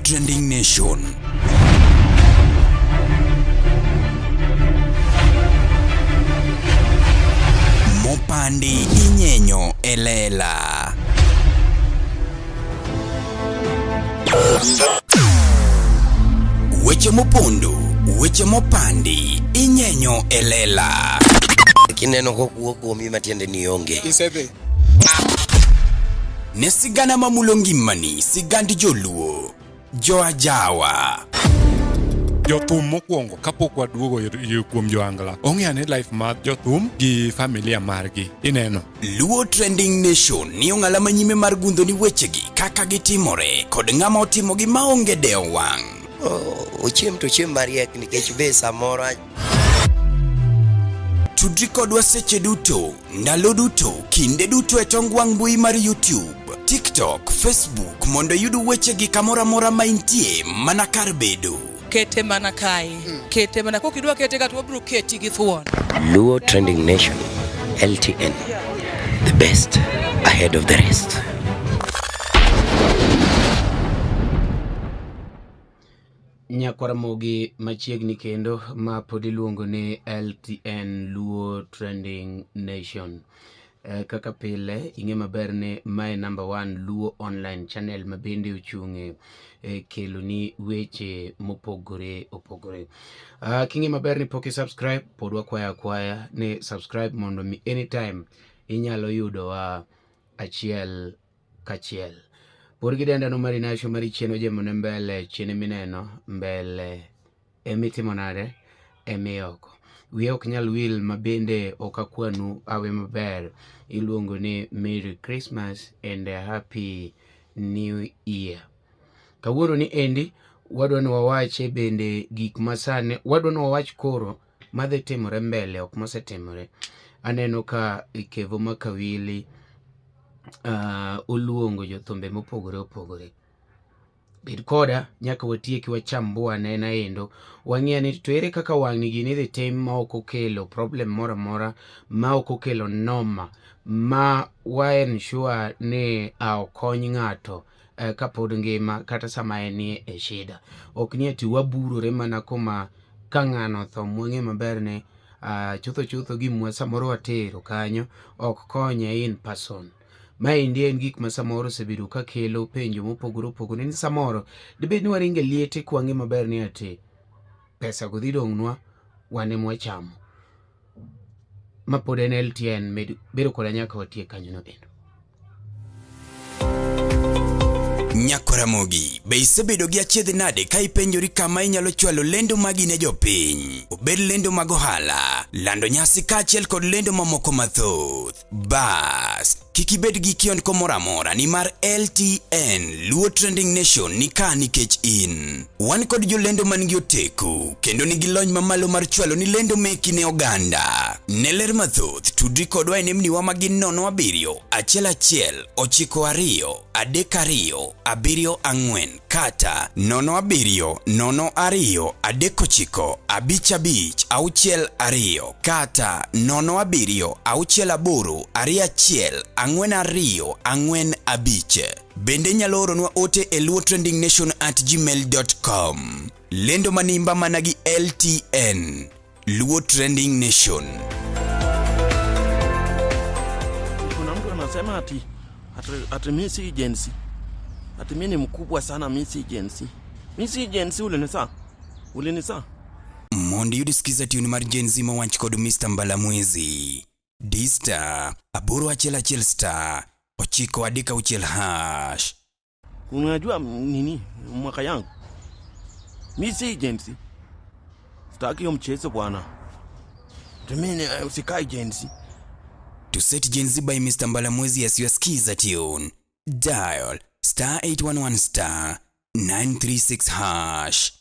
Trending Nation. Mopandi inyenyo e lela. Weche mopondo, weche mopandi inyenyo e lela. Kineno kokuo kuomi matiende ni onge. Isedhi. Ne sigana mamulo ngimani, sigand joluo, joajawa. Jothum mokwongo kapok waduogo kuom joangla ong'e ane life mar jothum gi familia margi ineno. Luo Trending Nation ni ong'ala manyime mar gundho ni wechegi kaka gitimore kod ng'ama otimogi maonge dewo wang'. Ochiem to ochiem mariek nikech be samoro Tudri kodwa seche duto, ndalo duto, kinde duto e tong wang' mbui mar YouTube, TikTok, Facebook mondo iyud wechegi kamoro amora ma intie mana kar bedo. Kete mana kae. Kete mana kokidwa kete ka to wabiro keti gi thuon. Luo Trending Nation, LTN, the best ahead of the rest. Nyakwar Ramogi machiegni kendo ma pod iluongo ni LTN Luo Trending Nation. Kaka pile ing'e maber ni mae number one Luo online channel ma bende ochung' e keloni weche mopogore opogore. King'e maber ni pok i subscribe, pod wakwayo akwaya ni subscribe mondo mi anytime inyalo yudowa achiel kachiel. Pod gi denda no mari nasho mari chien ojemo ne mbele chien mineno mbele emitimo nade emioko. Wiya ok nyal wil ma bende ok akwanu awe maber iluongo ni Merry Christmas and a Happy New Year. Kawuono ni endi wadwa ni wawache bende gik masani wadwa ni wawach koro madhi timore mbele ok mosetimore. Aneno ka Kevo Makawili oluongo jothumbe mopogore opogore. Bed koda nyaka watieki wachambua anena endo wang'e ni to ere kaka wang'ni gini idhi tim ma ok okelo problem moro amora ma ok okelo noma ma wa ensure ni okony ng'ato kapod ngima kata sama enie e shida. Ok ni ati waburore mana kuma ka ng'ano otho mwang'e maber ni chutho chutho gimwa samoro watero kanyo ok konye in person. Maendi en gik ma samoro osebedo ka kelo penjo mopogore opogore ni samoro dibed ni waringo e liete kwang'e maber ni ati pesa go dhi dong'nwa wan ema wachamo. Ma pod en LTN med bedo koda nyaka watiek kanyono endo. Nyakoramogi, be isebedo gi achiedh nade ka ipenjori kama inyalo chwalo lendo magi ne jopiny? Obed lendo mag ohala, lando nyasi kaachiel kod lendo mamoko mathoth. Bas, kik ibed gi kiondko moro amora nimar LTN Luo Trending Nation ni ka nikech in. Wan kod jolendo man gi oteku kendo nigi lony mamalo mar chwalo ni lendo meki ne oganda. Ne ler mathoth, tudri kodwa e nembniwa ma gin 07 11 92 32 74 kata 07 02 39 55 62 kata 07 68 21 42 45. Bende inyalo oronwa ote e luotrendingnation@gmail.com. Lendo manimba mana gi LTN. Luo Trending Nation. Kuna mtu anasema ati mimi si Gen Z. Ati mimi ni mkubwa sana, mimi si Gen Z. Mimi si Gen Z, ulinisa. Ulinisa. Mondo iyud skiza tune mar Gen Z mowach kod Mr. Mbalamwezi. D star 811 star 936 hash. Unajua nini mwaka yangu? Mimi si Gen Z. Sitaki hiyo mchezo bwana. Mimi usikai Gen Z. To set Gen Z by Mr. Mbalamwezi as your skiza tune, dial star 811 star 936 hash.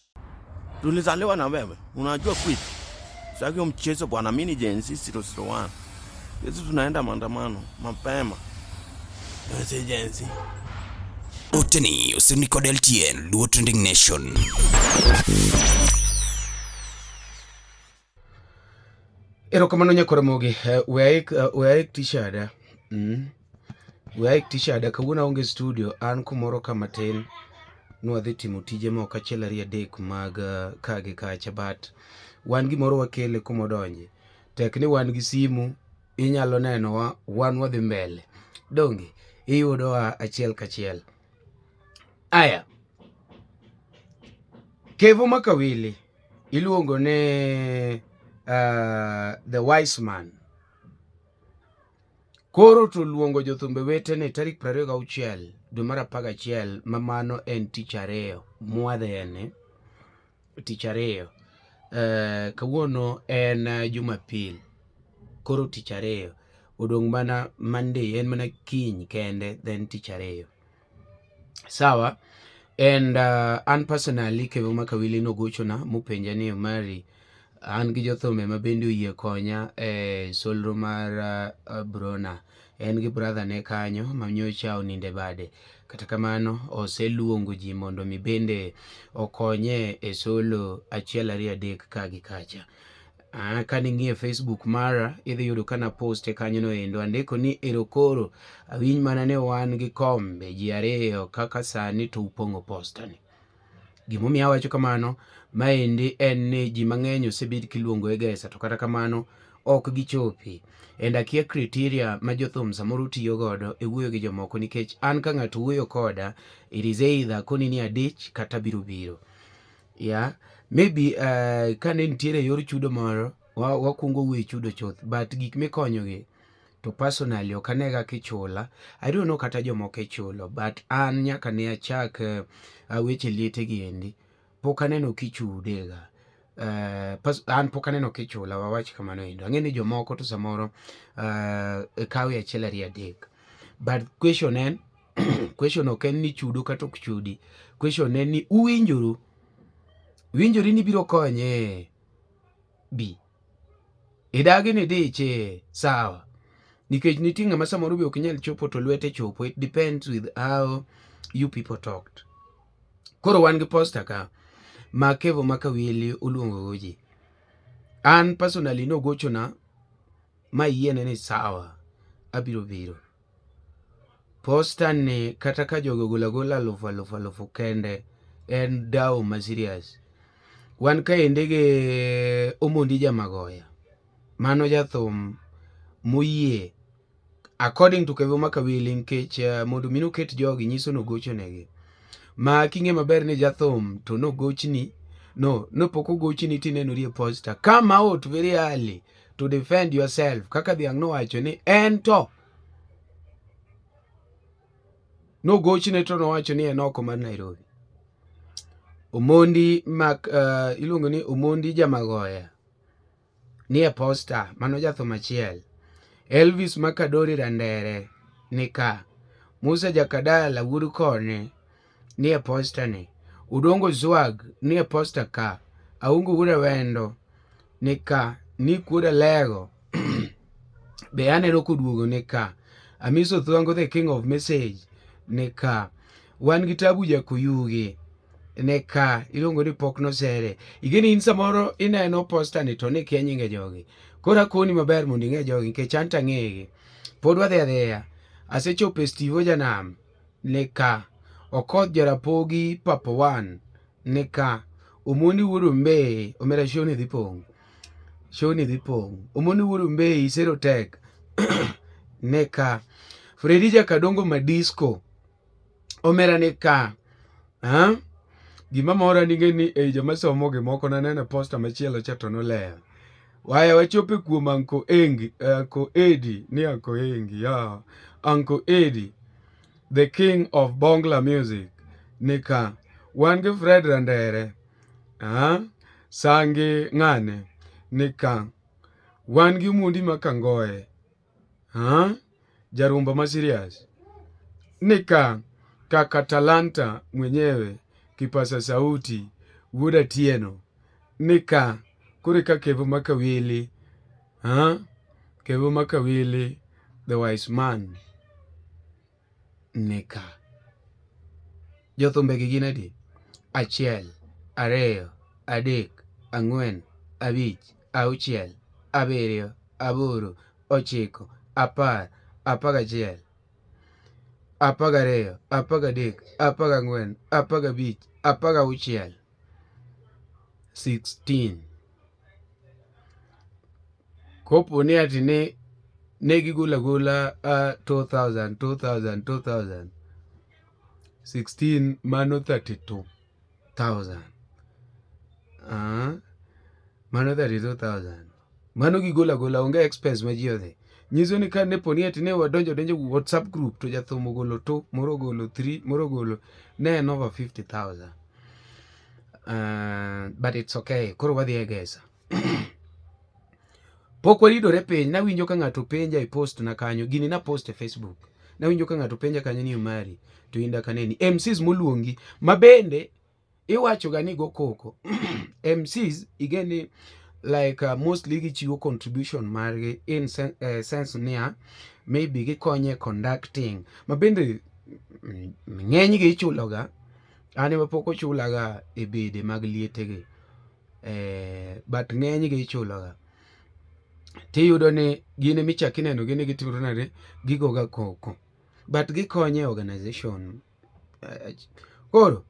Tulizaliwa na wewe. Unajua kweli. Sitaki hiyo mchezo bwana, mimi ni Gen Z 001. Sisi tunaenda maandamano mapema. Mimi si Gen Z. Oteni osirni kod LTN Luo Trending Nation. Erokamano Nyakoramogi, we aik tishada. We aik tishada, kawuono aonge studio, an kumoro ka matin. Nwadhi timo tije moko achiel ariyo adek mag ka gi kacha but wan gimoro wakele kuma odonje. Tek ni wan gi simu inyalo nenowa wan wadhi mbele. Donge iyudowa achiel kachiel. Aya. Kevo Makawili iluongo ni The Wise Man. Koro to luongo jothumbe wetene tarik 26 dwe mar 11 ma mano en tich ariyo mwadhiyeni tich ariyo. Kawuono en Jumapil koro tich ariyo odong' mana Monday en mana kiny kende then tich ariyo. Sawa and an personally Kevo Makawili nogochona mopenja ni Omari an gi jothumbe ma bende oyie konya e solro mar Brona. En gi brother ne kanyo ma nyocha onindo e bade. Kata kamano oseluongo ji mondo mi bende okonye e solo achiel ariyo adek ka gi kacha. Kane ing'iyo Facebook mara idhi yudo ka naposte kanyo no endo andiko ni ero koro awinj mana ni wan gi kombe ji ariyo kaka sani to upong'o posta ni. Gimomiyo awacho kamano maendi en ni ji mang'eny osebed kiluongo e gesa to kata kamano ok gichopi. And akia criteria ma jothum samoro tiyo godo e wuoyo gi jomoko nikech an ka ng'ato wuoyo koda it is either akoni ni adich kata abiro biro. Yeah, maybe kane nitiere yor chudo moro wakwongo wuoyo e chudo chuth but gik mikonyogi to personally ok anega kichula. I don't know kata jomoko ichulo but an nyaka ne achak weche liete gi endi pok aneno kichudega. An pok aneno kichula wawach kamano endo. Ang'e ni jomoko to samoro kawe achiel ariyo adek. But question en question ok en ni chudo kata ok chudi. Question en ni uwinjoru. Winjori ni biro konye bi. Idagi ni diche sawa. Nikech nitie ng'ama samoro be ok nyal chopo to lwete chopo. It depends with how you people talked. Koro wan gi poster ka ma Kevo Makawili oluongo go ji. An personally nogochona ma yiene ni sawa abiro biro. Poster ni kata ka jogo ogolo agola alufu alufu alufu kende en dawo ma serious. Wan kaendi gi Omondi Jamagoya. Mano jathum moyie according to Kevo Makawili nikech mondo mi noket jogi nyiso nogochonegi. Ma king'e maber ni jathum to nogochni no nopok ogochni tinenori e poster. Come out very early to defend yourself kaka dhiang' nowacho ni en to nogochne to nowacho ni en oko mar Nairobi. Omondi mak iluongo ni Omondi Jamagoya nie poster mano jathum achiel. Elvis Makadori Randere ni ka. Musa Jakadala wuod Kone nie poster ni. Udongo Zwag nie poster ka. Aungo wuod Awendo ni ka. Nick wuod Alego be aneno koduogo ni ka. Amiso Thwango the king of message ni ka. Wan gi Tabu Jakoyugi ne ka iluongo ni pok nosere. Igeni in samoro ineno poster ni to nikia nyinge jogi. Koro akoni maber mondo ing'e jogi nikech an to ang'egi. Pod wadhi adhiya. Asechopo e Steve Ojanam ni ka. Okoth Jarapogi Papa One ni ka. Omondi wuod Ombei omera show ni dhi pong'. Show ni dhi pong'. Omondi wuod Ombei Sero Tek ni ka. Fredi Jakadongo Madisco omera ni ka. Ha? Gima mora ni ni ei joma somo gimoko naneno e posta machielo cha to nolewo. Waya wachope kuom Uncle Engi, Uncle Eddie, ni Uncle Engi, ya. Uncle Eddie, the king of Bongla music, ni ka. Wan gi Fred Randere, ha? Sangi ng'ane, ni ka. Wan gi Omondi ma Kangoe, ha? Jarumba ma serious. Ni ka kaka Talanta mwenyewe, kipasa sauti, wuod Atieno, ni ka. Koro eka Kevo Makawili, ha? Kevo Makawili, the wise man, ni ka. Jothumbegi gin adi? Achiel, ariyo, adek, ang'wen, abich, auchiel, abiriyo, aboro, ochiko, apar, apagachiel. 12, 13, 14, 15, 16. 16. Kopo ni ati ne ne gigolo agola 2000 2000 2000 16 mano 32,000. Mano 32,000. Mano gigolo agola onge expense ma ji odhi. Nyiso ni ka ne poni ati ne wadonjo donjo WhatsApp group to jathum ogolo 2, moro ogolo 3, moro ogolo ne en over 50,000. But it's okay. Koro wadhi e gesa. Pok waridore piny, nawinjo ka ng'ato penja e post na kanyo, gini na post e Facebook. Nawinjo ka ng'ato penja kanyo ni Omari, to inda kaneni. MCs moluongi, ma bende iwacho ga ni go koko. MCs igeni like mostly gichiwo contribution margi in sense niya, maybe gikonye conducting. Ma bende ng'eny gi ichulo ga, an ema pok ochula ga e bede mag liete gi. But ng'eny gi ichulo ga. Tiyudo ni gin emichak ineno gi ni gitimore nade, gigo ga koko. But gikonyo e organization. Koro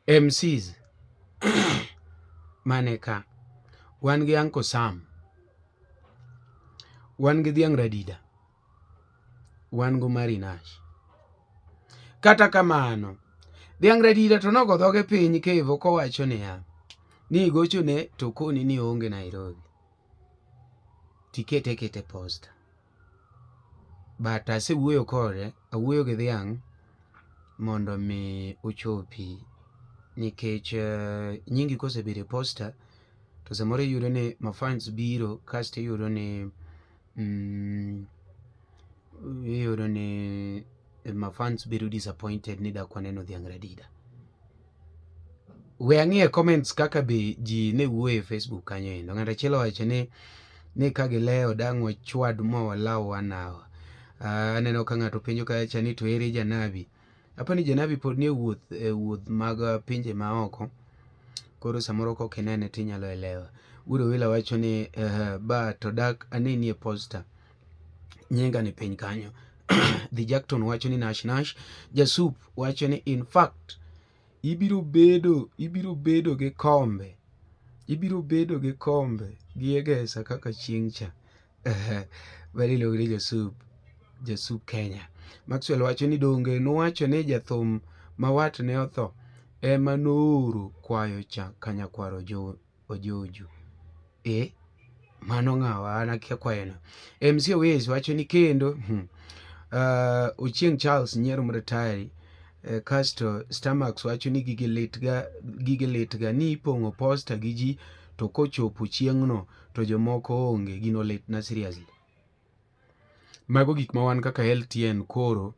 MCs mane ka wan gi Uncle Sam, wan gi Dhiang' Radida, wan go Mari Nash. Kata kamano, Dhiang' Radida to nogo dhoge piny Kevo kowacho niya, ni igochone to koni ni oonge Nairobi. Tikete kete posta. But asewuoyo kode, awuoyo gi dhiang' mondo mi ochopi nikech nyingi kosebedo e posta to samoro iyudo ni mafans biro kasto iyudo ni iyudo ni mafans bedo disappointed ni dak waneno dhiang' Radida. We ang'iye comments kaka be ji ne wuoyo e Facebook kanyo endo. Ng'ato achiel owacho ni ka gilewo dang' wachwad ma walaw wanawa. Aneno ka ng'ato penjo kacha ni to ere Janabi. Apa ni Janabi pod nie wuoth e wuoth mag pinje maoko. Koro samoro kok inene tinyalo elewa. Wuod Wila wacho ni ba to dak aneni e posta. Nyinga ni piny kanyo. The Jackton wacho ni Nash Nash. Jasup wacho ni in fact ibiro bedo gi kombe. Ibiro bedo gi kombe gi egesa kaka chieng' cha. Bari iluongo ni Jasup. Jasup Kenya. Maxwell wacho ni donge nowacho ni jathum ma watne otho ema nooro kwayo cha kanyakwar Ojojo. Mano ng'awa an akia kwayono. MC Owes wacho ni kendo Ochieng' Charles nyiero mratari. Kasto Stamax wacho ni gige litga ni ipong'o posta gi ji to kochopo chieng'no to jomoko onge. Gino litna seriously. Mago gik ma wan kaka LTN koro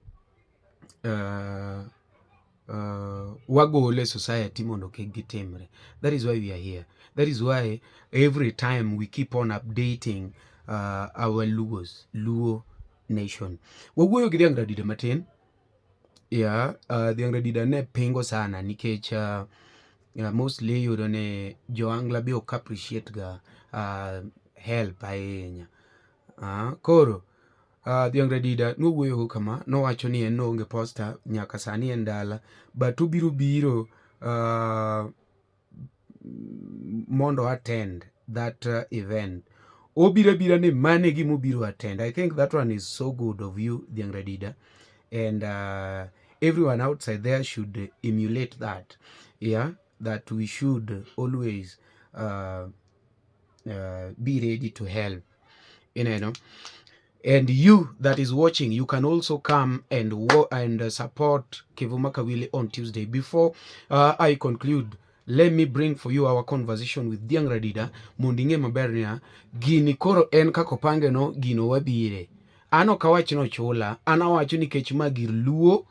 wagolo e society mondo kik gitimre. That is why we are here. That is why every time we keep on updating our Luos, Luo nation. Wawuoyo gi Dhiang' Radida matin. Yeah, Dhiang' Radida ne pingo sana nikech mostly iyudo ni jo-Angla be ok appreciate ga help ahinya. Koro Dhiang' Radida nowuoyo go kama, nowacho ni en noonge posta nyaka sani en dala, but obiro biro mondo attend that event. Obiro abira ni mano e gima obiro attend. I think that one is so good of you, Dhiang' Radida, and everyone outside there should emulate that. Yeah, that we should always be ready to help. You know. And you that is watching, you can also come and support Kevo Makawili on Tuesday. Before I conclude, let me bring for you our conversation with Dhiang' Radida mondo ing'e maber niya, gini koro en kaka opange no, gino wabire. An ok awach ni ochula, an awacho nikech ma gir Luo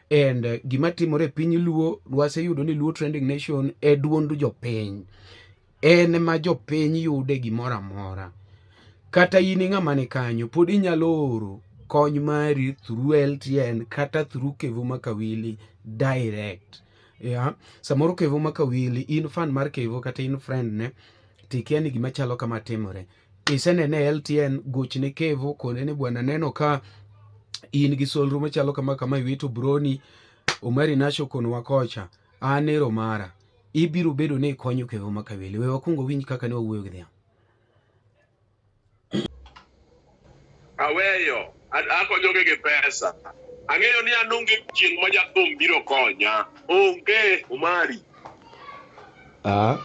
and gima timore e piny Luo, waseyudo ni Luo Trending Nation e duond jopiny. En ma jopiny yude gimoro amora. Kata in ng'ama ni kanyo, pod inyalo oro kony mari through LTN kata through Kevo Makawili direct. Yeah. Samoro Kevo Makawili, in fan mar Kevo kata in friend ne, tikia ni gima chalo kama timore. Isenene e LTN, gochne Kevo, kone ni bwana neno ka in gi solro machalo kama kama iwito broni, Omari Nash okonowa kocha, an ero mara. Ibiro bedo ni ikonyo Kevo Makawili. We wakwong wawinj kaka ne wawuoyo gi dhiang'. Aweyo, akonyogi gi pesa. Ang'eyo ni an onge chieng' ma jathum biro konya. Onge, Omari. Ah.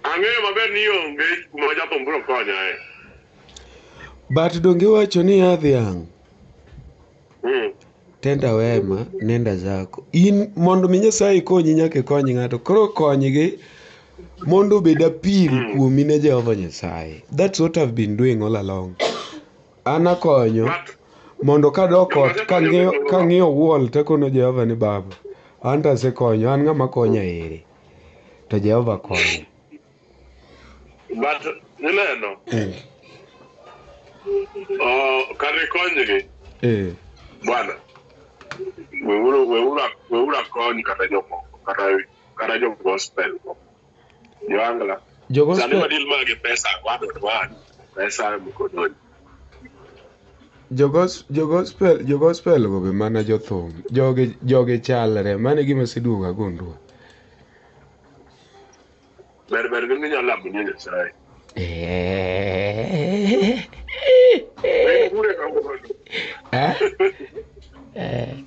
Ang'eyo maber ni onge kuma jathum biro konya e. But donge iwacho ni ya dhiang'? Tenda wema, nenda zako. In mondo mi Nyasaye konyi nyaka ikony ng'ato. Koro konygi mondo obed appeal kuomi ne Jehova Nyasaye. That's what I've been doing all along. An akonyo mondo kadok ot kang'iyo kang'iyo wall takono Jehova ni Baba, an to asekonyo, an ng'ama konya ere? To Jehova konya. But ineno, oh, kar ikonygi, bwana, weuru weuru weuru akony kata jomoko, kata kata jo gospel go. Joangla. Jo Sani gospel wadil mana gi pesa one on one, pesa mkononi. Jo gospel, jo gospel go be mana jothum. Jogi jogi chalre. Mano e gima aseduogo agundua. Ber ber gin ginyalo lamo ni Nyasaye. Kure kawuono. Eh?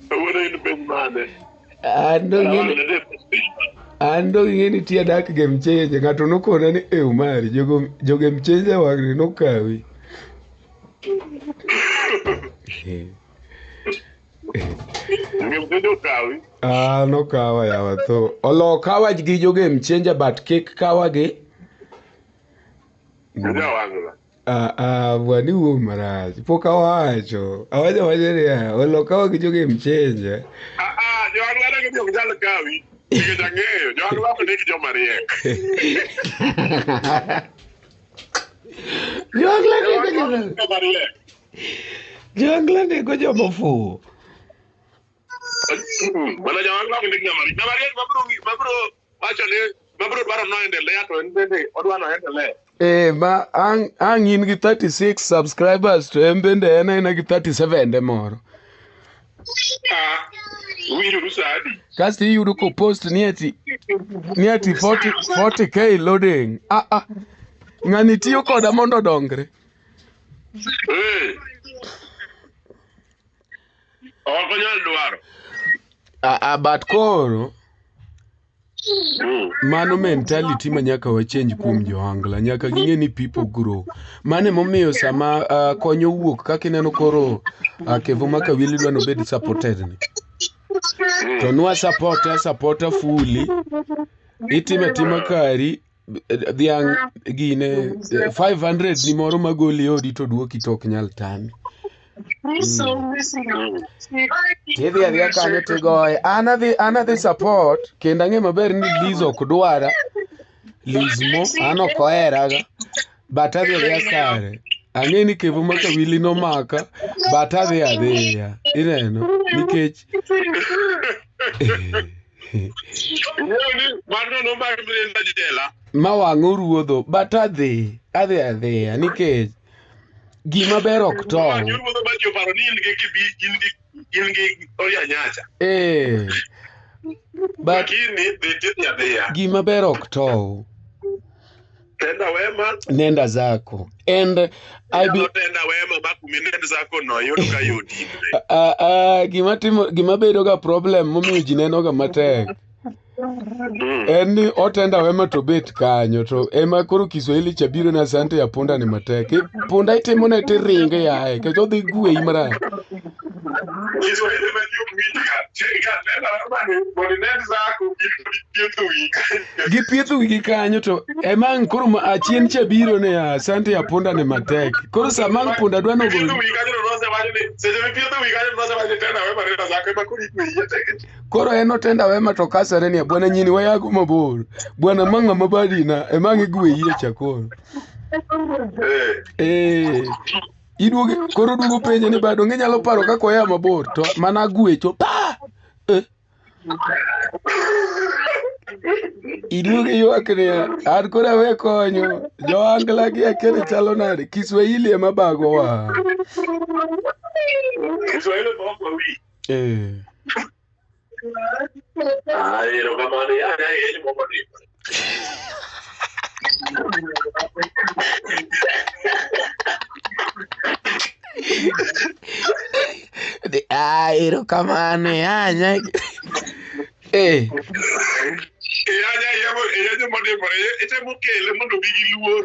Kawuono in piny mane? An dong' Kawuono ing'e- ne piny mane? an dong' ing'e ni tie dak game changer. Ng'ato nokona ni e Umari, jogo jo game changer wang'ni nokawi. Game okawi. Ah, nokawa yawa tho. Olokawa gi jo game changer but kik kawa gi. Jawang'la. Ah, ah, bwana iwuo marach. Pok awacho. Awacho awacha niya, olokawa gi jo game changer. Ah, ah, jowang'la ne gidhi ok nyal kawi. Nikech ang'eyo, jowang'la ok ndik joma riek. Joangla nego Jowang'la joma ok ndik joma riek. Joangla nego joma ofuwo. Mana jowang'la ok ndik joma riek. Joma riek mabiro mabiro wacho ni mabiro dwaro noendelea to en bende odwa noendelea. Eh, ma ang' ang' in gi 36 subscribers to en bende en aena gi 37 de moro. Ah, uwinjoru sa adi? Kasto iyudo ko post ni ati 40 40k loading. Ah ah. Ng'ani tiyo koda mondo odongre. Eh. Ok onyal dwaro. Ah, ah, but koro mano mentality ma nyaka wachange kuom johangla nyaka ging'e ni people grow mano emomiyo sama kony owuok kaka ineno koro Kevo Makawili dwa nobed supported ni to nwa supporter supporter fully itime atima kari dhiang' gine 500 ni moro magoli e odi to duoki to ok nyal tami tidhi adhiya kanyo tigoye an adhi an adhi support kendo ang'e maber ni Liz ok dwara Liz mo an ok oheraga but adhi adhiya kare ang'e ni Kevo Makawili nomaka but adhi adhiya ineno nikech Ing'eyo ni mano nomaki minenda jela. Ma wang' oruodho but adhi adhi adhiya nikech gima ber ok tow. Wang' oruodho ma ji oparo ni in gi kibi in gi in gi orianyacha. Eh. But Lakini dhi tidhi adhiya. gima ber ok tow. Tenda wema. Nenda zako. And I be Inyalo tenda wema ma kuminend zako no iyud ka yot in. Ah, ah, gima timo gima bedo ga problem momiyo ji neno ga matek en ni otenda wema to bet kanyo to ema koro Kiswahili cha biro na asante ya punda ni matek. Punda itimo ne tiringe yaye kech odhi gweyi marach. Kiswahili ma ji ok winj ga. Chieng' ka tenda wema ni mondo inend zako gipietho wiyi kanyo. Gipietho wigi kanyo to ema ang' koro ma achien cha biro ne asante ya punda ni matek. Koro sama ang' punda dwa nogo Pietho wiyi kanyo to nosewacho ni seche mipietho wiyi kanyo to nosewacho ni tenda wema nenda zako ema koro ikweyi tek. Koro en otenda wema to kasare ni bwana nyini wayago mabor. Bwana ma ng'ama badina ema ang' igweyie cha koro. Eh. Eh. Iduogo koro duogo penje ni bado nginyalo paro kaka oya mabor to mana gwecho pa. Eh. Iduogo iywak niya, an koro awe konyo. Jo-Angla gi akia ni chalo nade. Kiswahili ema bagowa. Kiswahili ma ok wawi. Eh. Ah, erokamano ya ya ya moko ni. Ah, erokamano yanya. Eh. Yanya yamo yanya modimore itemo kele mondo bi gi luor.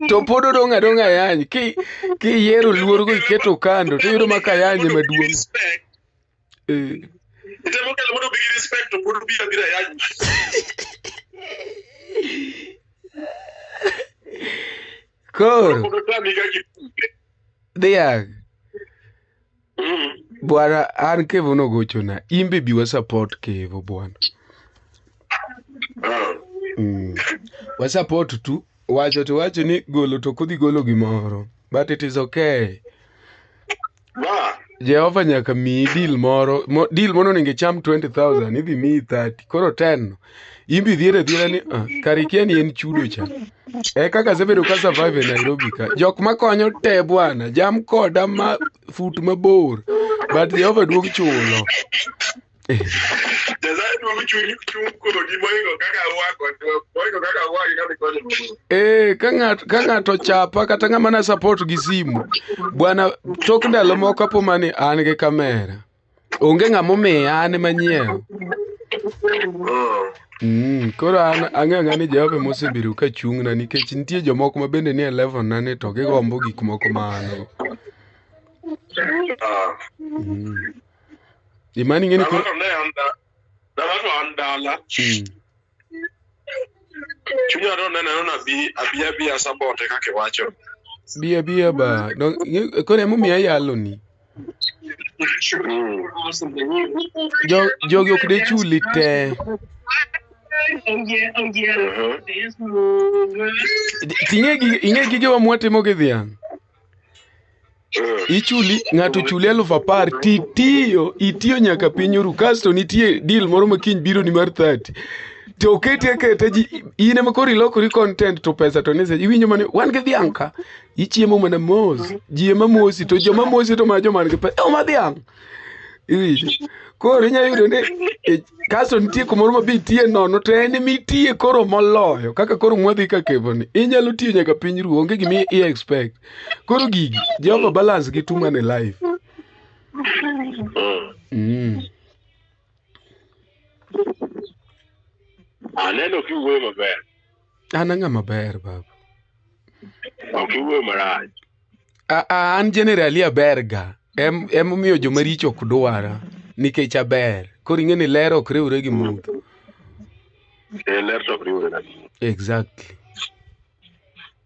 To pod odong' adong'a yany. Ki kiyiero luorgo iketo kando to iyudo ma ka yanye maduong'. Respect. Eh. Itemo kele mondo bi gi respect to pod obiro abira yany. Koro Pod otami kaka dhiang' Mm. bwana an Kevo nogochona. In be bi wa support Kevo bwana. Ah. Wa support tu wacho to wacho ni golo to ok odhi golo gimoro. But it is okay. Ba. Jehova nyaka miyi deal moro, mo, deal moro onego icham 20,000, idhi miyi 30, koro 10 no. In be idhier adhiera ni ah, kare ikia ni en chudo cha. E kaka asebedo ka survive e Nairobi ka. Jok makonyo te bwana, jam koda ma fut mabor. But Jehova duog chulo. Nyasaye duogo chuny chung kodi moingo kaka awako moingo kaka awaki kaka ikonyo. Eh, ka ng'ato ka ng'ato chapa kata ng'ama na support gi simu. Bwana tok ndalo moko apo mani an gi kamera. Onge ng'ama omiya an ema anyiewo. Koro an ang'eyo ang'eya ni Jehova ema osebedo ka chung'na nikech nitie jomoko ma bende nie level na ni to gigombo gik moko ma an go. Ah. Imani ing'e ni koro Dala to ne an dala to an dala. Chunya to ne neno ni abi abi abiya sabote kaka iwacho. Biya biya ba. Koro emomiyo ayaloni. Jogi ok de chuli te. Ing'e gigewa mwatimo gi dhiang'. Ichuli ng'ato chuli 10,000 titiyo itiyo nyaka piny oru kasto nitie deal moro ma kiny biro ni mar 30 to oketi aketa ji in ema koro ilokori content to pesa to nise iwinjo mane wan gi dhiang' ka ichiemo mana mos ji ema mosi to joma mosi to mana joma nigi pesa ma dhiang' iwinjo koro inya yudo ni kasto nitie kumoro ma be itiye nono to en ema itiye koro moloyo kaka koro mwadhi ka Kevo ni inyalo tiyo nyaka piny ru onge gima i expect koro gigi Jehova balance gi two man e life. Aneno kiwuoyo maber. An ang'ama ber baba. Ok iwuoyo marach. An generally aber ga. Emomiyo joma richo ok dwara nikech aber. Koro ing'e ni ler ok riwre gi mudho. Ler to ok riwre ga mudho. Exactly.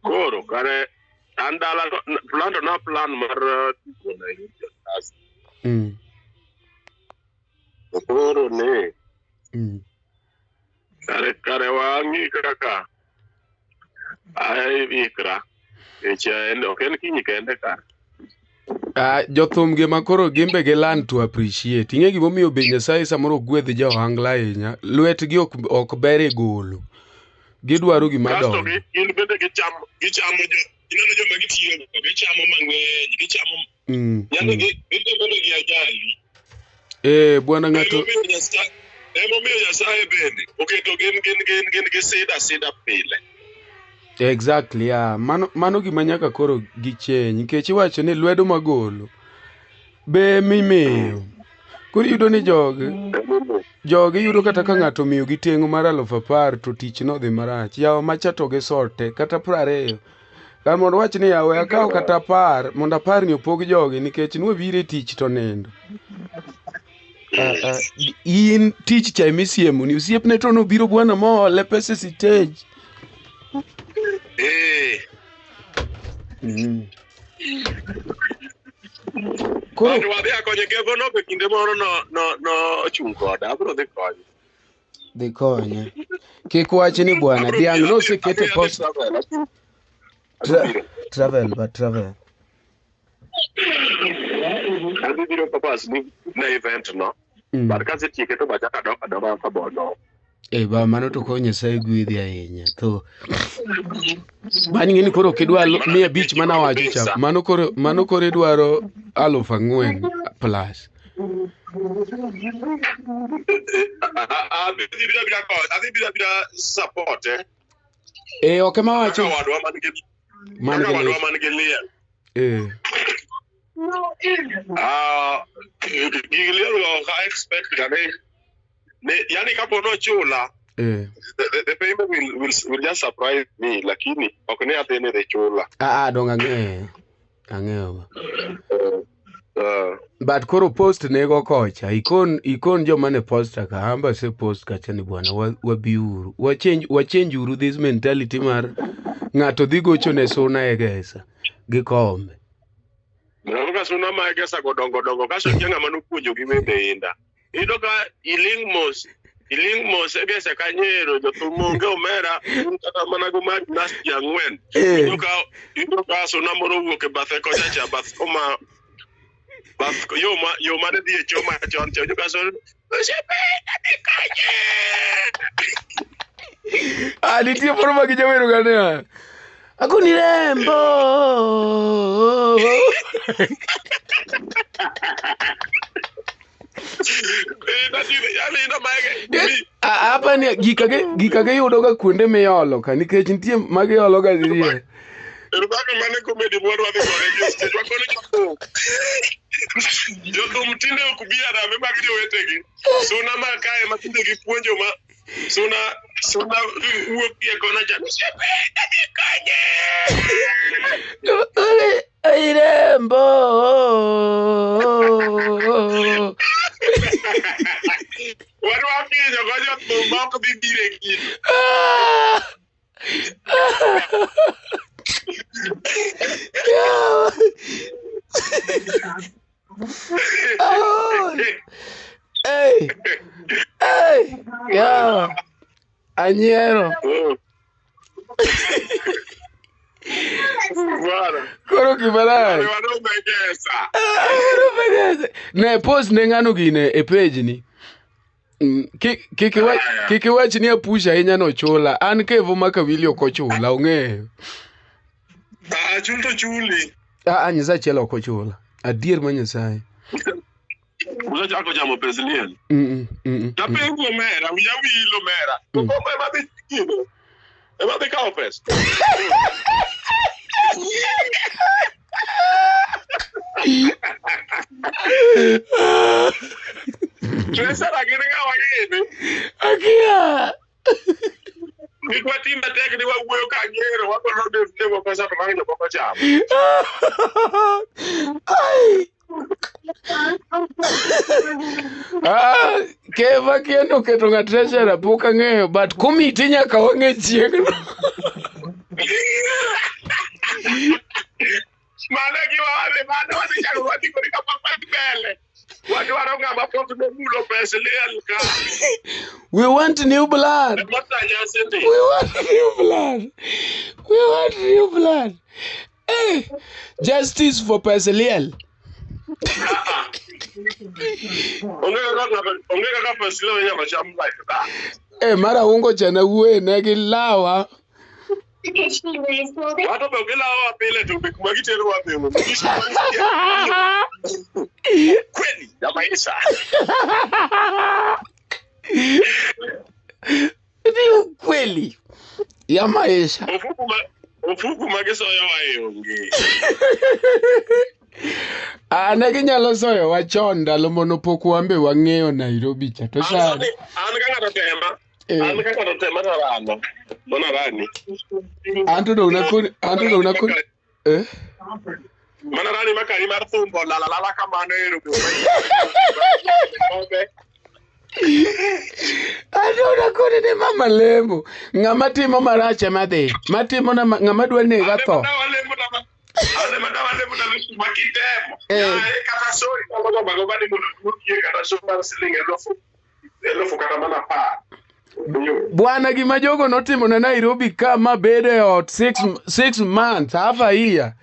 Koro kare an dala plan to na plan mar Nairobi. Koro ne. Kare wang'i kaka aikra. Ok en kinyi kende ka. Jothum gi ma koro gin be gi learn to appreciate. Ing'e gimomiyo be Nyasaye samoro ok gwedh jo ohangla ahinya. Lwetgi ok ber e golo. Gidwaro gima Kasto donjo. gin bende gichamo jo ineno joma gitiyogo, gichamo mang'eny, gichamo yani gitimo gi ajali. Bwana ng'ato Emomiyo Nyasaye bende oketo gin gi sida pile. Exactly, yeah. Mano gima nyaka koro gicheny nikech iwacho ni lwedo magolo be mimiyo. Koro iyudo ni jogi yudo kata ka ng'ato omiyo gi teng'o mar 10,000 to tich nodhi marach. Yawa macha to gisote kata 20. Kar mondo wach ni yawa akaw kata 10 mondo 10 ni opog jogi nikech nwabiro e tich to nindo. In tich cha emisiemo ni osiepne to nobiro bwana moole pesa e stage. Koro wadhi akonye Kevo no be kinde moro no ochung' koda, abiro dhi konye. Dhi konye. Kik wach ni bwana dhiang' nosekete post. Travel but travel. Adhi biro papas ni na event no. But kasetieke to bachako adok adoka kaka bondo. Eh, ba mano to koro Nyasaye gwedhi ahinya. To bang' ing'e ni koro ok idwar 500 mana wacho cha. Mano koro idwaro 4,000 plus. Adhi biro abira ko, adhi biro abira support eh. Eh, ok ema wacho. Kaka wadwa man gi Man kaka gi wadwa lit. man gi liel. Eh. Ah, gig liel go ok a expect ga ni ni yani kapo nochula Eh. the payment will just surprise me lakini ok ni adhi ni dhi chula. Ah, ah, dong ang'eyo. Ang'eyo ba. But koro post nego kocha. Ikon joma ne posta ka amba se post kacha ni bwana wabiuru. Wa change uru this mentality mar ng'ato dhi gocho ne Suna e gesa gi kombe. Mano ka Suna ma Egesa go dongo dongo kaso kia ng'ama nopuonjo gi wende inda. Iyudo ka iling mos iling mos Egesa kanyero jothum onge omera un kata mana go mar nas ji ang'wen. Iyudo ka Suna moro owuok e bathe kocha cha bath koma bath yo ma yo mane dhi e cho machon cha iyudo ka Suna osiepe adhi kanye. Ah, nitie moro ma gijawero ga niya. Agoni rembo. Ah, apa ni gika gi yudo ga kuonde miolo ka nikech nitie ma giolo ga nitie. Rubaka mane comedy mwadwa dhi kode gi stage wakoni jothum. Jothum tinde ok bi arambe mag jowetegi. Suna ma kae ma tinde gipuonjo ma Suna Suna wuok gi e kona cha. Osiepe adhi kanye. Irembo. Wadwa pinyo go jothum ma ok dhi biro e kinde. Oh. Hey. Hey. Yeah. Anyiero. Bwana. Koro gima rach. Wadwa Egesa. Ne post ne ng'ano gine e page ni. Kik iwach ni apush ahinya nochula. An Kevo Makawili ok ochula, ong'eyo. Ah, chul to chuli. Ah, ah, Nyasaye achiel ok ochula. Adier ma Nyasaye. Usechako chamo pes liel. Tapenjo omera, wiya wil omera. To kombe ema dhi gino. Ema dhi kawo pesa. Treasurer gin ng'awa gini? Akia. Kik watim matek ni wawuoyo ka ngero, wagolo ne pesa to bang'e jomoko chamo. Ai. Ah, Keva kia noketo ng'a treasurer pok ang'eyo but komiti nyaka wang'e chieng'no. Mano e gima wadhi, mano wadhi chako wadhi kodi kapok wadhi mbele. Wadwaro ng'ama pok nomulo pes liel ka. We want new blood. Emota nyasi ndi. We want new blood. We want new blood. Hey, justice for Peseliel. Onge kaka ng'ato- onge kaka pes liel inyalo cham like that. Eh, mara ungo cha na wuoye ne gilawa. Wato be ok gilawowa pile to be kuma giterowa be onge. Kweli ya maisha. Ni ukweli ya maisha. Ofuku ma gisoyowa e onge. Ah, ne ginyalo soyowa chon ndalo mono pok wan be wang'eyo Nairobi cha. To An sani sani, an ka ng'ato tema, an ka ng'ato tema to arano. Mana rani. Anto dong nakoni, anto dong nakoni. Eh? Mana rani makari mar thumbo lala lala kamano ero be. Anto nakoni ni mama lemo. Ng'ama timo marach ema dhi. Matimo na ng'ama dwa nega tho. An ema dawa lemo ndalo ma kitemo. Yaye, kata sorry kama go bago bani mondo duokie kata so mar siling 1,000 kata mana 10. Bwana gima jogo notimo na Nairobi ka ma bedo e ot 6 months, half a year.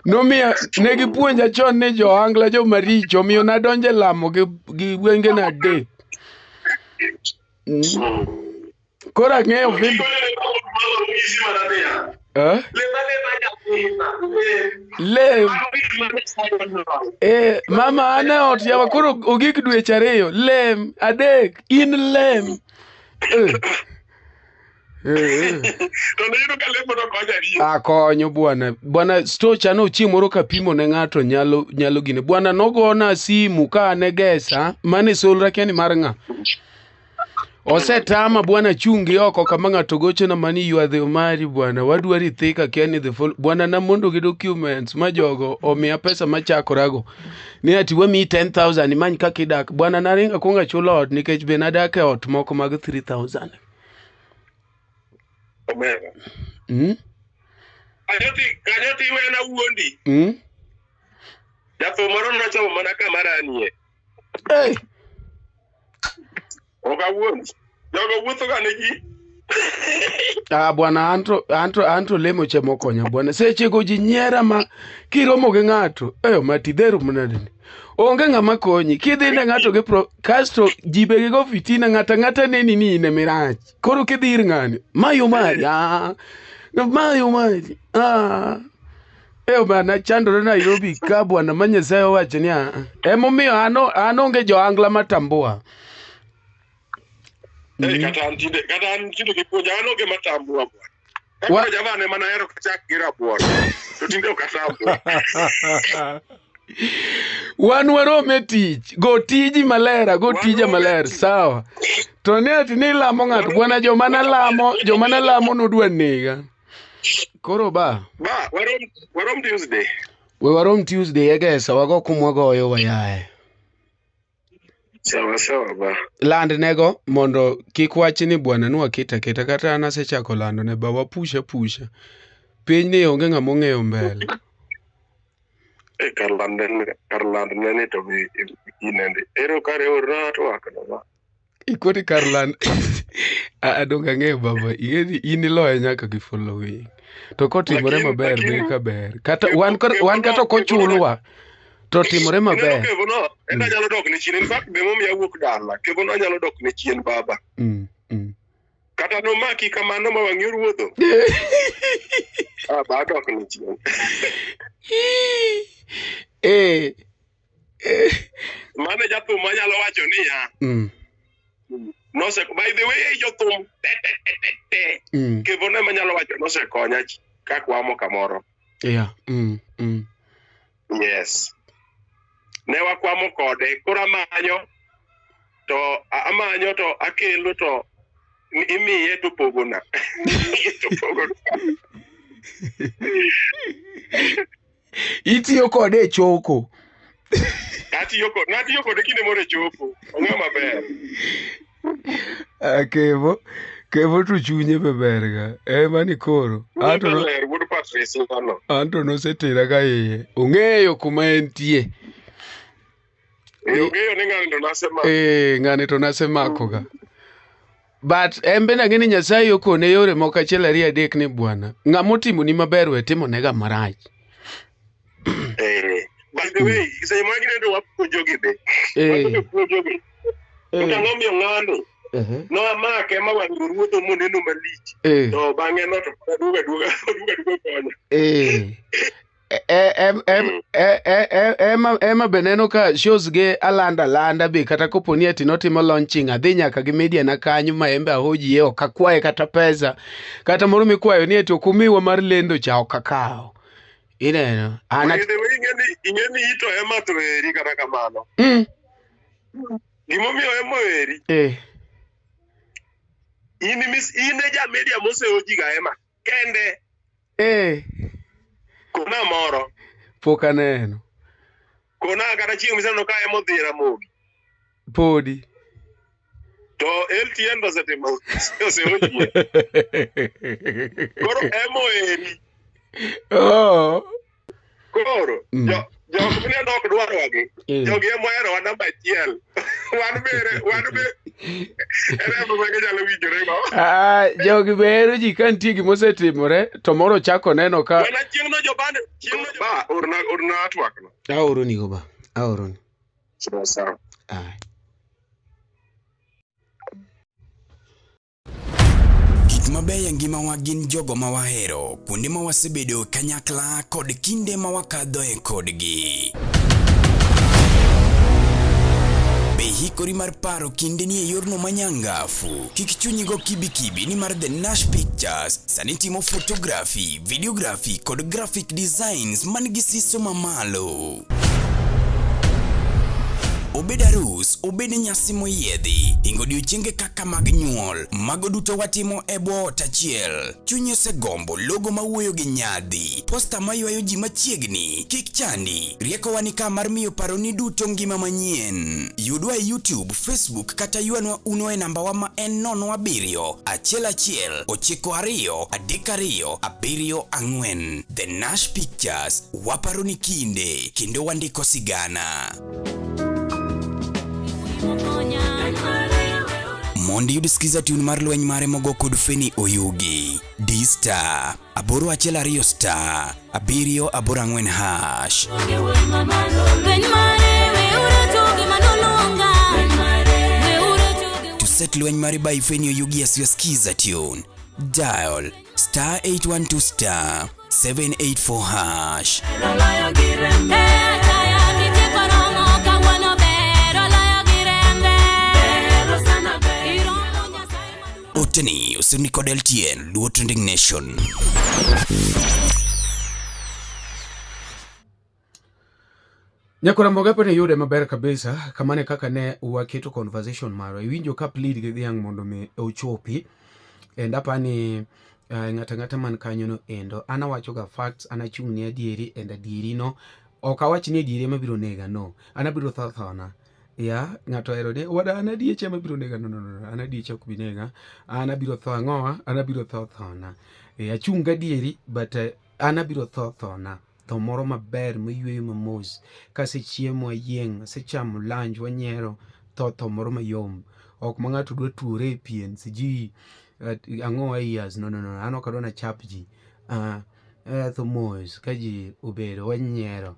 Nomiya ne gipuonja chon ni jo-Angla joma richo, omiyo nadonjo e lamo gi, gi wengena adek. Koro ang'eyo vile Eh? Lem. Eh, mama an e ot yawa koro ogik dweche ariyo. Lem adek in lem. Eh. Eh. To niyudo ka lemo nokonya adier. Akonyo bwana. Bwana stocha no chieng' moro kapimo ne ng'ato nyalo nyalo gine. Bwana nogona simu ka an e gesa mane solra kia ni mar ng'a. Osetama bwana chungi oko kama ng'ato gochona mani you are the Omari bwana wadwari thika kia ni the full bwana namondo gi documents ma jogo omiya pesa machakorago ni ati wamiyi 10000 imany kaka idak bwana naringo akwongo achulo ot nikech be nadak e ot moko mag 3000 Omera. Kanyo ti kanyo ti wena wuondi. Jathum moro nochomo mana kama ranie. Hey. Ok awuondi. Jogo wuotho ga ne ji. Ah, bwana anto anto anto lemo che mokonya bwana sechego ji nyiera ma kiromo gi ng'ato eyo matidhero manadeni onge ng'ama konyi kidhi ne ng'ato gi pro kasto ji be gigo fitina ng'ato ang'ata neni ni in emirach koro kidhi ir ng'ani mayo mari ah mayo mari ah eyo bana chandore Nairobi ka bwana ma Nyasaye owacho ni ah emomiyo an an onge jo-Angla matambua Eh, kata an tinde kata an tinde gipuonja an onge matambua bwana. Kaka Wa... ne mana hero kachak gi rabuon. To tinde ok atambua. Wan warom e tich, go tiji maler, go tija maler, sawa. To ne ati ni lamo ng'ato, bwana joma nalamo, joma nalamo nodwa nega. Koro ba. Ba, warom, warom Tuesday. We warom Tuesday egesa, wago kumwagoyo wayaye. Sawa sawa ba. Land nego mondo kik wach ni bwana nwaketa aketa kata an asechako lando ne ba wapusha pusha. Piny ni onge ng'ama ong'eyo mbele. E kar land kar land ne ni to bi inende. Ero kare orna twak no ba. Ikoni kar land. Adong ang'eyo baba, ing'e ni in iloye nyaka gi following. To kotimore maber be ka ber. Kata wan wan kata ok ochulwa to timore maber. Kevono, en anyalo dok ne chien. In fact, be momiyo awuok dala. Kevono anyalo dok ne chien baba. Kata nomaki kamano ma wang'i oruodho. Ah, ba adok ne chien. Eh. Mano e jathum manyalo wacho niya. Nose, by the way, jothum te te te te te. Kevono ema nyalo wacho nosekonya kakwamo kamoro. Yeah. Yes. Ne wakwamo kode, koro amanyo to amanyo to akelo to imiye to pogona. To pogona. Itiyo kode e choko. Atiyo kode, natiyo kode kinde moro e choko. Ong'eyo maber. Ah, Kevo, Kevo to chunye be ber ga. Ema ni koro. Anto no, Ler wuod Patrice no. anto nosetera ga iye. Ong'eyo kuma entie. Eh, ong'eyo ni ng'ani to nasemako. Eh, ng'ani to nasemako ga. But en bende ang'e ni Nyasaye okone yore moko achiel ariyo adek ni bwana. Ng'ama otimoni maber we timonega marach. Eh. By the way, seche ma ginendo wapuonjogi be. Eh. Wapuonjogi. To ang'o miyo ng'ani? Noamake ma wang'e oruodho moneno malich. To bang'e no to aduogo aduoga aduogo aduoga konya. Ema ema be neno ka shows ge alanda alanda be kata kopo ni ati notimo launching adhi nyaka gi media na kanyo ma embe ahoji ok akwaye kata pesa kata moro mikwayo ni ati ok umiwa mar lendo cha ok akawo ineno an By the way, ing'e ni ito ema to eri kata kamano. Gimomiyo ema oeri. In mis in e ja media moseoji ga ema kende. Kona moro. Pok aneno. Kona kata chieng' miseneno ka ema odhi Ramogi. Podi. To LTN to osetimo oseojie. Koro ema oeri. Oh. Koro jo jok mineno ok dwarwagi. Jogi ema oherowa namba achiel. Wan bere wan be Ere ma ginyalo winjore go. Ah, jogi be hero ji ka nitie gima osetimore to moro chako neno ka Mana chieng'no joband chieng'no ba orna orna twak no. Aoroni go ba. Aoroni. Sawa sawa. Ah. Gik mabeyo e ngimawa gin jogo ma wahero, kuonde ma wasebedo kanyakla kod kinde ma wakadhoe kodgi. Be ihikori mar paro kindeni e yorno manyangafu? Kik chunyi go kibikibi nimar The Nash Pictures sani timo photography, videography kod graphic designs man gi siso mamalo. Obed arus, obed nyasi moyiedhi, hingo odiochienge kaka mag nyuol, mago duto watimo e bwo ot achiel. Chunyi osegombo logo mawuoyo gi nyadhi, posta maywayo ji machiegni, kik chandi, riekowa ni ka mar miyo paroni duto ngima manyien. Yudwa e YouTube, Facebook kata ywanwa uno e nambawa ma en 07 11 92 32 74. The Nash Pictures, waparo ni kinde kendo wandiko sigana. Mondo iyud skiza tune mar lweny mare mogo kod Feni Oyugi, D star 812 star 784 hash. To set lweny mare by Feni Oyugi as your skiza tune, dial star 812 star 784 hash. Oteni osirni kod LTN Luo Trending Nation. Nyakwara Mboga pene yude maber kabisa kamane kaka ne waketo conversation marwa iwinjo ka plead gi dhiang' mondo mi ochopi and apani uh, ng'ata ng'ata man kanyo no endo an awacho ga facts an achung' ne adieri and adieri no ok awach ni adieri ema biro nega no an abiro tho thona ya ng'ato ohero ni wada an adiecha ema biro nega no no no an adiecha ok bi nega an abiro tho ang'owa an abiro tho thona e, achung' gadieri but uh, an abiro tho thona tho moro maber moyweyo mamos kasechiemo ayieng' asechamo lunch wanyiero tho tho moro mayom ok ma ng'ato dwa tuore e pien sijui uh, ang'o years no no no an ok adwa nachap ji uh, uh, tho mos ka ji obedo wanyiero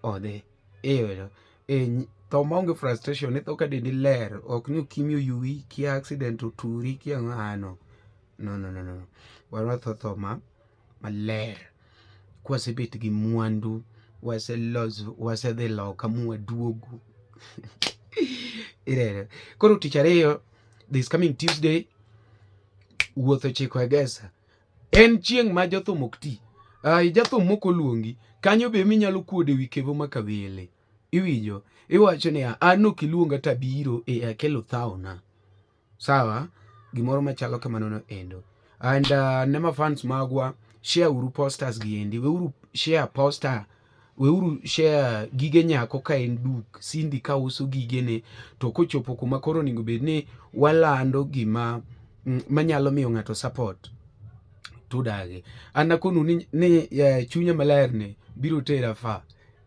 odhi iyudo e, tho maonge frustration itho ka dendi ler ok ni okimi oyuwi kia accident oturi kia ang'o ah, no no no no no wan watho tho ma maler kwasebet gi mwandu waseloso wasedhi loka mwaduogo irere koro tich ariyo this coming Tuesday wuoth ochiko e gesa en chieng' ma jothum ok ti uh, jathum mok oluongi kanyo be minyalo kuodo e wi kevo ma kawele iwinjo iwacho niya an ok iluonga tabiro e akelo thawna sawa gimoro machalo kamano no endo and uh, ne ma fans magwa share uru posters gi endi weuru share poster weuru share gige nyako ka en duk Cindy ka uso gigene to kochopo kuma koro onego bed ni walando gima mm, manyalo miyo ng'ato support tudagi an akonu ni, ni eh, chunya maler ni biro tera fa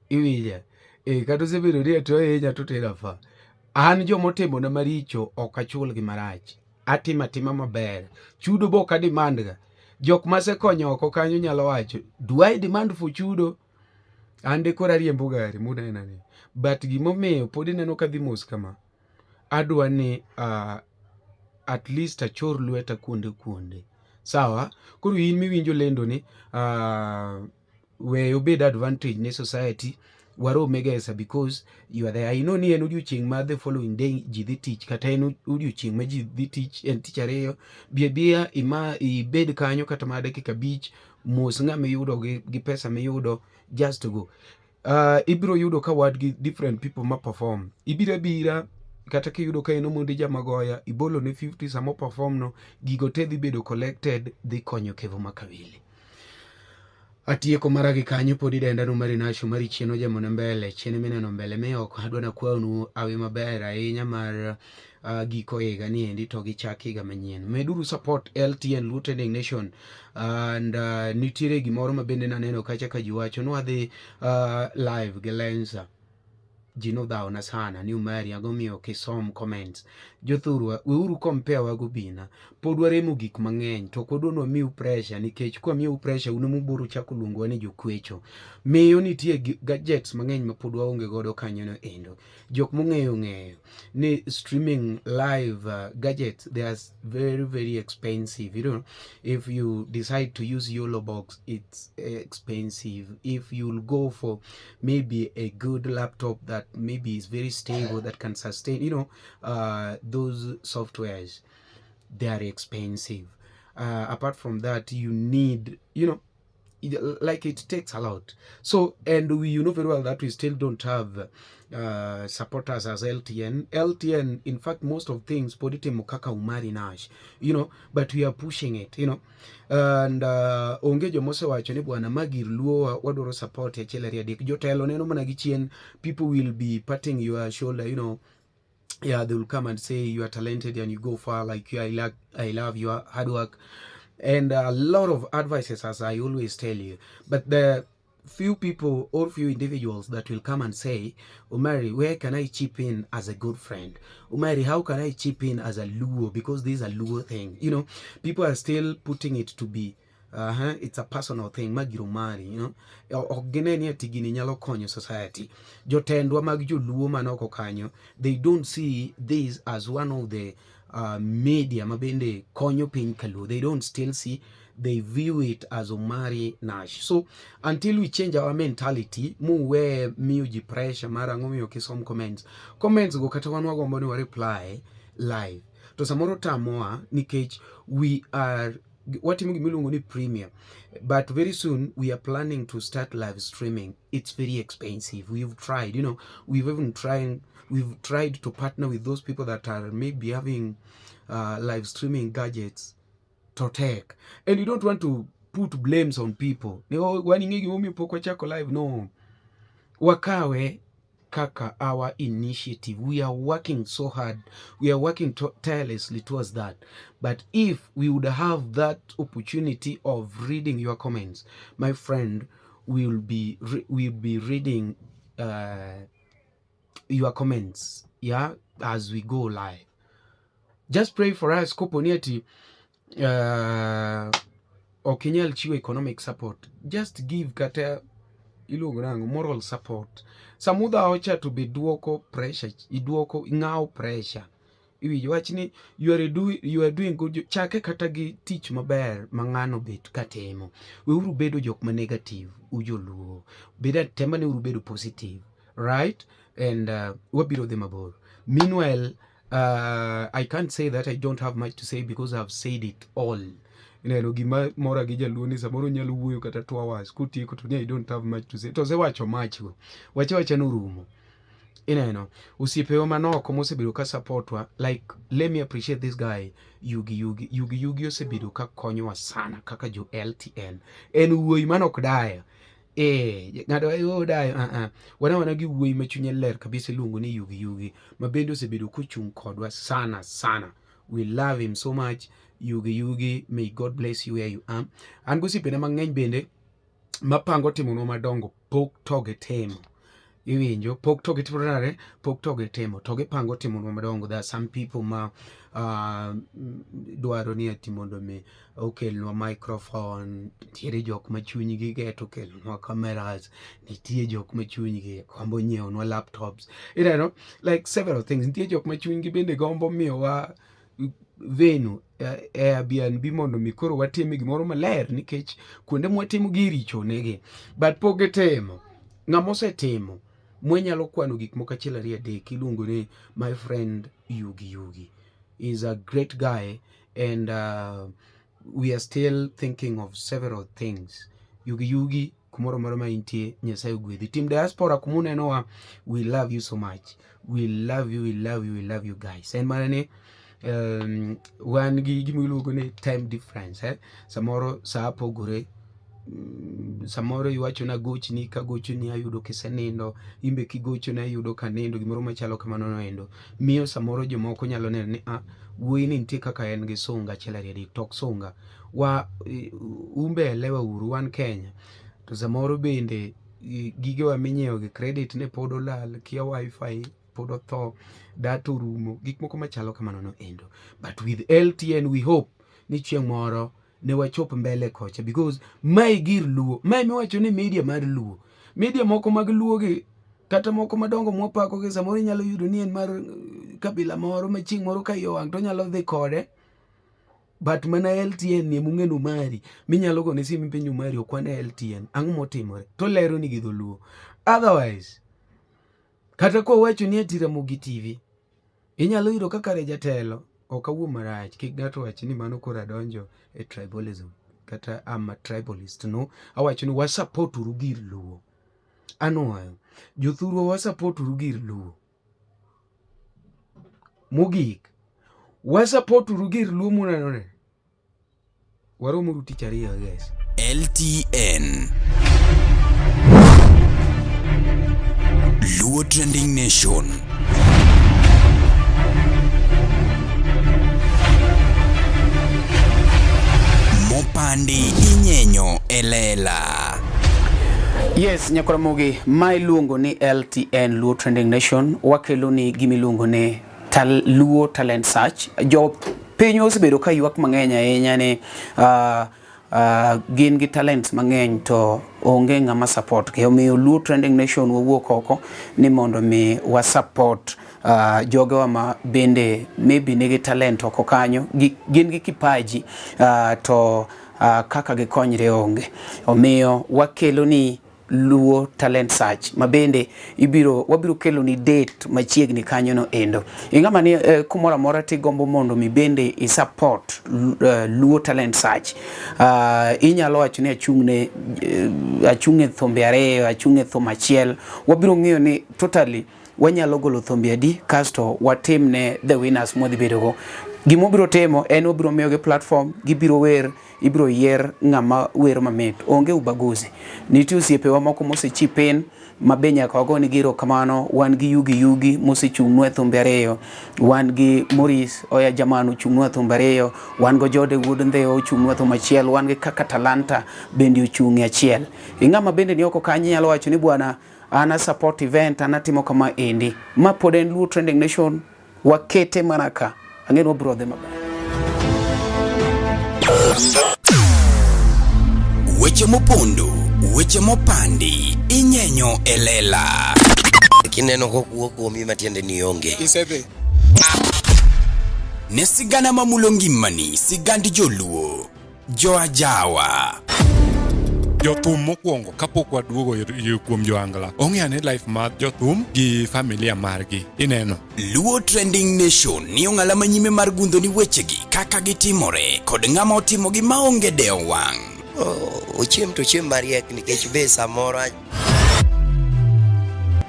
iwinja e, kata osebedo ni ato hinya to tera fa An joma otimona maricho ok achulgi marach. Atimo atima maber. Chudo be ok a demand ga. Jok masekonyo oko kanyo nyalo wacho, do I demand for chudo? An de koro ariembo gari munena ni. But gimomiyo pod ineno kadhi mos kama, adwa ni uh, at least achor lweta kuonde kuonde. Sawa? Koro in miwinjo lendo ni uh, we obed advantage ne society warom e gesa because you are there. I know ni en odiochieng' ma the following day ji dhi tich kata en odiochieng' ma ji dhi tich en tich ariyo bi abiya ima ibed kanyo kata mana dakika abich mos ng'ama iyudo gi, gi pesa miyudo just to go uh, ibiro yudo ka wad gi different people ma perform ibiro abira kata kiyudo ka en omondi jamagoya ibolo ne 50 sama perform no gigo te dhi bedo collected dhi konyo Kevo Makawili Atieko mara gi kanyo pod idenda no mari nasho mari chien ojemo ne mbele chien mineno mbele mi oko adwa nakwanu awi maber ahinya mar uh, giko higa ni endi to gi chak higa manyien meduru support LTN Luo Trending Nation and uh, nitiere gimoro ma bende naneno kacha ka ji wacho ni wadhi uh, live gi Lensa. Ji nodhawona sana ni Umari ang'o miyo ok isom comments. Jothurwa, weuru compare wa gobina. Pod waremo gik mang'eny to ok wadwa ni wamiu pressure nikech kwamiyou pressure un emubiro chako luongowa ni jokwecho. Miyo nitie gadgets mang'eny ma pod waonge godo kanyono endo. Jok mong'eyo ong'eyo ni streaming live gadgets they are very very expensive. You know, if you decide to use YOLO box it's expensive. If you'll go for maybe a good laptop that maybe is very stable that can sustain, you know, those softwares, they are expensive. Apart from that, you need, you know, like it takes a lot. So, and we, you know very well that we still don't have supporters as LTN. LTN, in fact, most of things pod itimo kaka Umari Nash, you know, but we are pushing it, you know. And onge jomosewacho ni bwana ma gir luo wadwaro support achiel ariyo adek. Jotelo neno mana gi chien, people will be patting your shoulder, you know, yeah, they will come and say you are talented and you go far, like you, I love your hard work and a lot of advices, as I always tell you. But the few people or few individuals that will come and say, "Umari, where can I chip in as a good friend? Umari, how can I chip in as a Luo? Because this is a Luo thing." You know, people are still putting it to be it's a personal thing ma gir Omari, you know. Ok gine ni ati gini nyalo konyo society. Jotendwa mag joluo man oko kanyo, they don't see this as one of the media ma bende konyo piny kaluo. They don't still see, they view it as Omari Nash. So until we change our mentality, muwe miyo ji pressure mar ang'o miyo kisom comments. Comments go kata wan wagombo ni wa reply live. To samoro tamowa nikech we are watimo gimiluongo ni premium, but very soon we are planning to start live streaming. It's very expensive. We've tried, you know, we've even trying we've tried to partner with those people that are maybe having live streaming gadgets to take, and you don't want to put blames on people ni, "Oh, wan ing'e gimomiyo pok wachako live." No, wakawe kaka our initiative. We are working so hard, we are working tirelessly towards that. But if we would have that opportunity of reading your comments, my friend, we will be reading your comments, yeah, as we go live. Just pray for us. Kopo ni ati ok inyal chiwo economic support, just give kata iluongo nang'o, moral support. Samudhawo cha to be duoko pressure, iduoko ing'awo pressure. Iwinjo wach ni you are doing good. Chake kata gi tich maber ma ng'ano bet katimo. Weuru bedo jok ma negative ujoluo, bed temane uru bedo positive, right? And wabiro dhi mabor. Meanwhile, I can't say that I don't have much to say because I've said it all. Ineno gima mora gi jaluo ni samoro nyalo wuoyo kata 2 hours kotieko to ni I don't have much to say, to osewacho much go. Wacha wacha norumo. Ineno osiepewa manoko mosebedo ka support wa, like let me appreciate this guy Yugi. Yugi, Yugi, Yugi osebedo ka konyowa sana kaka jo LTN. En wuoyi manok dayo. Eh, ng'ato o dayo uh -uh. Wana wana gi wuoyi ma chunye ler kabisa iluongo ni Yugi. Yugi ma bende osebedo kochung' kodwa sana sana. We love him so much. Yugi, Yugi, may God bless you where you are. An gosiepena mang'eny bende mapango timonwa madongo pok to gitimo. Iwinjo, pok to gitimo nade, pok to gitimo to gipango timonwa madongo. There are some people ma dwaro ni ati mondo mi okelnwa microphone. Nitiere jok ma chunygi geto kelonwa cameras. Nitie jok ma chunygi gombo nyieonwa laptops. Ineno, like several things. Nitie jok ma chunygi bende gombo miyowa venue, Airbnb, mondo mi koro watime gimoro maler nikech kuonde mwatimo gi richo negi, but pok gitimo. Ng'ama osetimo mwenyalo kwano gik moko achiel ariyo adek iluongo ni my friend Yugi. Yugi is a great guy and we are still thinking of several things. Yugi, Yugi, kumoro amora ma intie, Nyasaye ogwedhi. Team diaspora kumunenowa, we love you so much. We love you, we love you, we love you guys. En mana ni wan gi gima iluongo ni time difference, eh? Samoro saa pogore. Samoro iwachona gochni, kagochoni ayudo kisenindo, imbe kigochona ayudo kanindo, gimoro machalo kamano noendo. Miyo samoro jomoko nyalo neno ni ah, wuoyi ni nitie kaka en gi sunga achiel ariyo adek, to ok sunga. Wa umbe elewa uru wan Kenya. To samoro bende gigewa minyiewo gi credit ne pod olal, kia wifi pod otho, data orumo, gik moko machalo kamano no endo. But with LTN we hope ni chieng' moro ne wachop mbele kocha because mae gir Luo, mae miwacho ni media mar Luo. Media moko mag Luo gi kata moko madongo mwapako gi samoro inyalo yudo ni en mar kabila moro ma chieng' moro ka iye owang' to onyalo dhi kode. But mana LTN ni emung'eno mari minyalo gone simu mipenjo mari okwan e LTN ang'o motimore to leroni gi dholuo. Otherwise kata kwawacho ni ati Ramogi TV inyalo yudo ka kare jatelo ok awuo marach kik ng'ato wach ni mano koro adonjo e tribalism kata I'm a tribalist no awacho ni wasupport uru gir Luo. Anuoyo jothurwa wasupport uru gir Luo. Mogik wasupport uru gir Luo muneno ni. Waromuru tich ariyo guys. LTN Luo Trending Nation. Mopandi inyenyo e lela. Yes, Nyakoramogi, ma iluongo ni LTN Luo Trending Nation, wakelo ni gima iluongo ni Luo Talent Search. Jo piny osebedo ka ywak mang'eny ahinya ni gin gi talents mang'eny to onge ng'ama support gi. Omiyo Luo Trending Nation wawuok oko ni mondo mi wa support jogewa ma bende maybe nigi talent oko kanyo, gin gi kipaji to kaka gikonyre onge. Omiyo wakelo ni Luo Talent Search ma bende wabiro kelo ni date machiegni kanyo no endo. Ing'ama ni kumoro amora tigombo mondo mi bende i support Luo Talent Search. Inyalo wacho ni achung' e thumbe ariyo, achung' e thum achiel. Wabiro ng'iyo ni totally wanyalo golo thumbe adi kasto watimne the winners mwadhi bedogo. Gima wabiro timo en wabiro miyogi platform, gibiro wer, ibiro yier ng'ama wer mamit. Onge ubaguzi. Nitie osiepewa moko mosechip in ma be nyaka wagonegi erokamano. Wan gi Yugi Yugi mosechung'nwa e thumbe ariyo. Wan gi Maurice Oya Jaman ochung'nwa e thumbe ariyo. Wan go Jode Wuod Ndhewa ochung'nwa e thum achiel. Wan gi Kaka Talanta bende ochung' e achiel. Ing'ama bende ni oko kanyo inyalo wacho ni bwana an a support event, an atimo kama endi. Ma pod en Luo Trending Nation, wakete mana ka. Ang'e ni wabiro dhi maber. Weche mopondo, weche mopandi, inyenyo e lela. Kineno kokuo kuomi matiende ni onge. Isedhi. Ne sigana mamulo ngimani, sigand joluo, joajawa. Jothum mokwongo kapok waduogo kuom joangla ong'e ane life mar jothum gi familia margi ineno. Luo Trending Nation ni ong'ala manyime mar gundho ni wechegi kaka gitimore kod ng'ama otimogi maonge dewo wang'. Ochiem to ochiem mariek nikech be samoro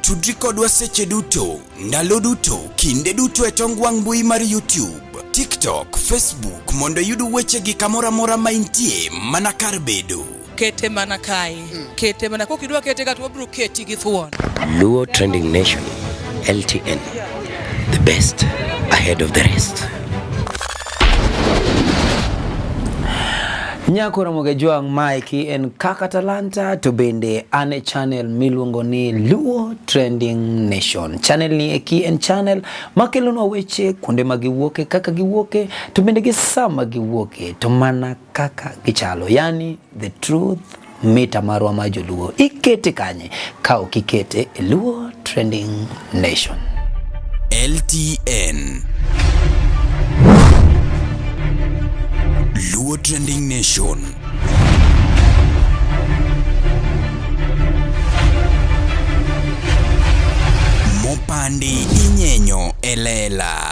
Tudri kodwa seche duto, ndalo duto, kinde duto e tong wang' mbui mar YouTube, TikTok, Facebook mondo iyud wechegi kamoro amora ma intie mana kar bedo. Kete mana kae. Kete mana kok idwa kete ka to wabiro keti gi thuon. Luo Trending Nation, LTN, the best ahead of the rest. Nyako Ramogi Jwang' maeki en Kaka Talanta to bende an e channel miluongo ni Luo Trending Nation. Channel ni eki en channel makelonwa weche kuonde ma giwuoke, kaka giwuoke, to bende gi sama giwuoke, to mana kaka gichalo. Yani the truth mita marwa ma joluo. Ikete kanye? Ka ok ikete e Luo Trending Nation. LTN Luo Trending Nation. Mopandi inyenyo e lela.